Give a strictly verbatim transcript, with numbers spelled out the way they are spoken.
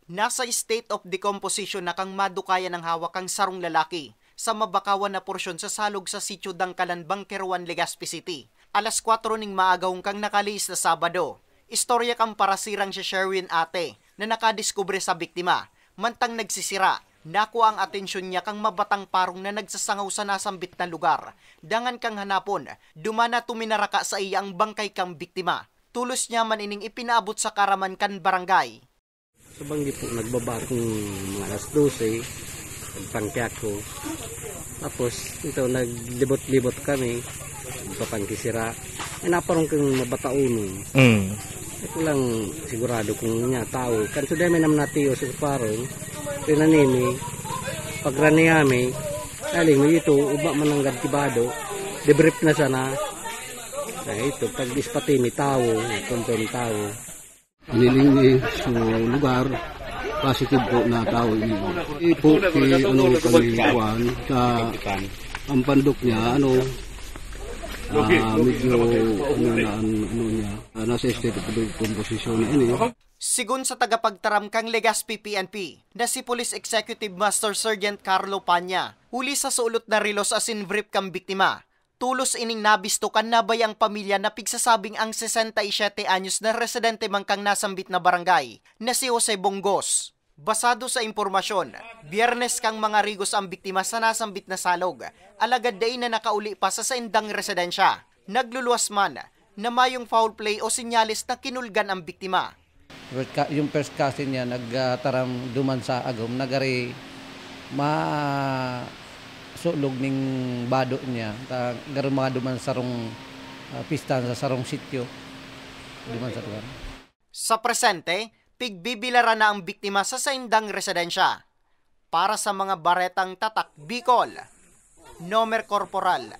Nasa state of decomposition na kan madukayan an hawak kan sarong lalaki sa mabakawan na porsyon sa salog sa Sitio Dangkalan, Bangkeroan, Legazpi City, alas kwatro ning maagahon kan nakalihis na Sabado. Istorya kan parasirang si Sherwin Ate na nakadiskubre sa biktima, mantang nagsisira, nakua ang atensyon niya kan mabatang parong na nagsasangaw sa nasambit na lugar. Dangan kan hanapon, duman na tuminaraka saiya ang bangkay kan biktima. Tolos niya man ining ipinaabot sa kaaraman kan barangay. Sa banggi po, nagbaba akong mga alas dose, nagpangkyak ko. Tapos, ito, naglibot-libot kami, nagpapangkisira. May naparong kang mabataunon. Mm. Ito lang sigurado kung niya tao. Kan suday may naman natiyo sa parong, pinanini, pagraniami, aling mo ito, uba mananggad kibado, debrief na sana. Ay, ito, pag dispati may tao, confirm tao. Iniling ni sa lugar, positive po na tao ini. Ipo ki ano kami kuan sa ang pandok niya ano ah, medyo ano na ang ano niya ah, nasa state of composition na ini. Sigon sa tagapagtaram kan Legazpi P N P na si Police Executive Master Sergeant Carlo Panya, huli sa sulot na rilos asin brief kan biktima, tolos ining nabisto kan nabayang pamilya na pigsasabing ang sesenta y siyete anyos na residente man kan nasambit na barangay na si Jose Bongos. Basado sa impormasyon, Biyernes kan mga rigos ang biktima sa nasambit na salog, alagad dai na nakauli pa sa saindang residensya. Nagluluwas man na mayong foul play o senyales na kinulgan ang biktima. First ca- yung first cousin niya nagtaram duman sa agom, nagari ma sulog ning bado niya, ta garo mga duman sarong ah, pistan sa sarong sityo, duman sa tuwan. Sa presente, pigbibilaran na ang biktima sa saindang residensya. Para sa mga baretang tatak Bicol, Nomer Corporal,